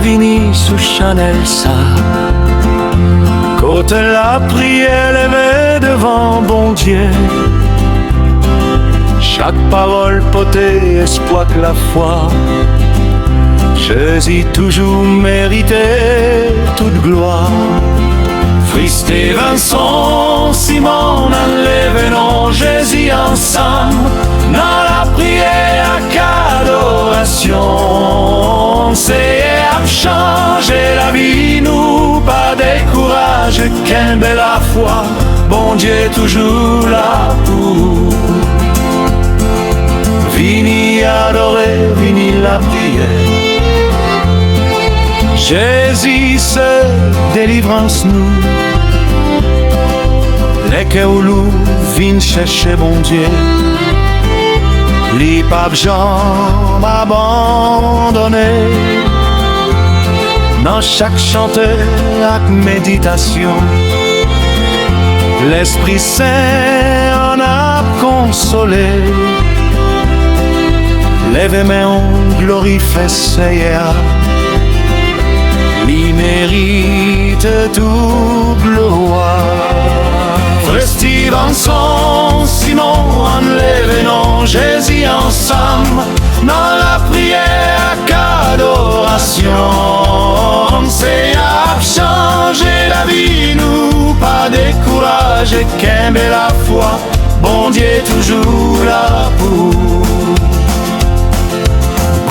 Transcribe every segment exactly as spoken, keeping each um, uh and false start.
Vini sou chanèl sa, kote lapriyè leve devan Bondye. Chak pawòl pote espwa ak lafwa. Jezi toujou merite tout glwa. Frè Stevenson Simon, ann leve non Jezi ansanm nan lapriyè ak adorasyon. Seyè ap chanje lavi nou, pa dekouraje, kenbe lafwa. Bondye toujou la pou ou. Vini adore, vini lapriyè. Jezi se delivrans nou. Lè kè w lou, vin chèche Bondye. Li p ap janm abandone. Nan chak chante ak meditasyon, Lespri Sen an ap konsole. Leve men w, glorifye Seyè a. Li merite tout glwa. Frè Stevenson Simon, ann leve non Jezi ansanm nan lapriyè ak adorasyon. Seyè ap chanje lavi nou, pa dekouraje, kenbe lafwa. Bondye toujou la pou ou.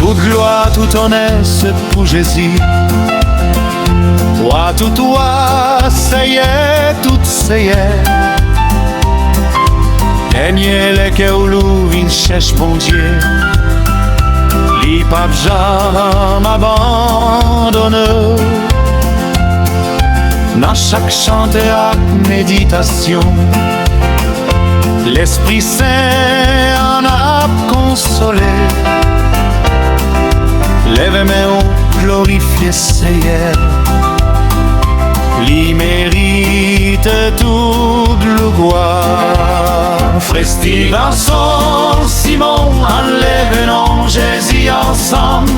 Tout glwa, tout onè, se pou Jezi. Wa tout wa, Seyè tout seyè. Dènye lè kè w lou, vin chèche Bondye. Li p ap janm abandone w. Nan chak chante ak meditasyon, Lespri Sen an ap konsole. Leve men w, glorifye Seyè. Li merite tout glwa. Frè Stevenson Simon, ann leve non Jezi ansanm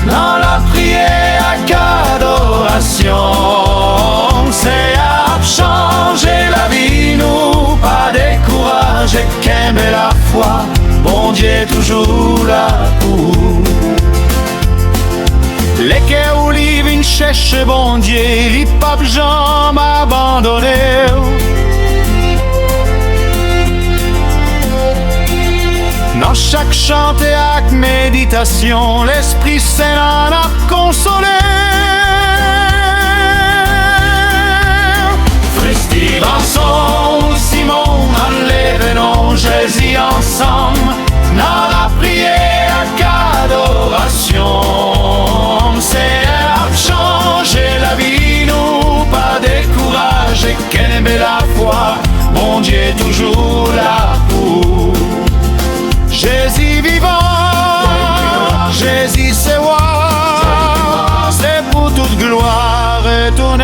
nan lapriyè ak adorasyon. Seyè ap chanje lavi nou, pa dekouraje, kenbe lafwa. Bondye toujou la pou ou. Lè kè w li vin chèche Bondye, li p ap janm abandone w. Nan chak chante ak meditasyon, Lespri Sen an ap konsole. Frè Stevenson Simon, ann leve non Jezi ansanm nan lapriyè ak adorasyon. Seyè ap chanje lavi nou, pa dekouraje, kenbe lafwa. Bondye toujou la pou ou. Jezi vivan, Jezi se wa, se pou tout glwa retounen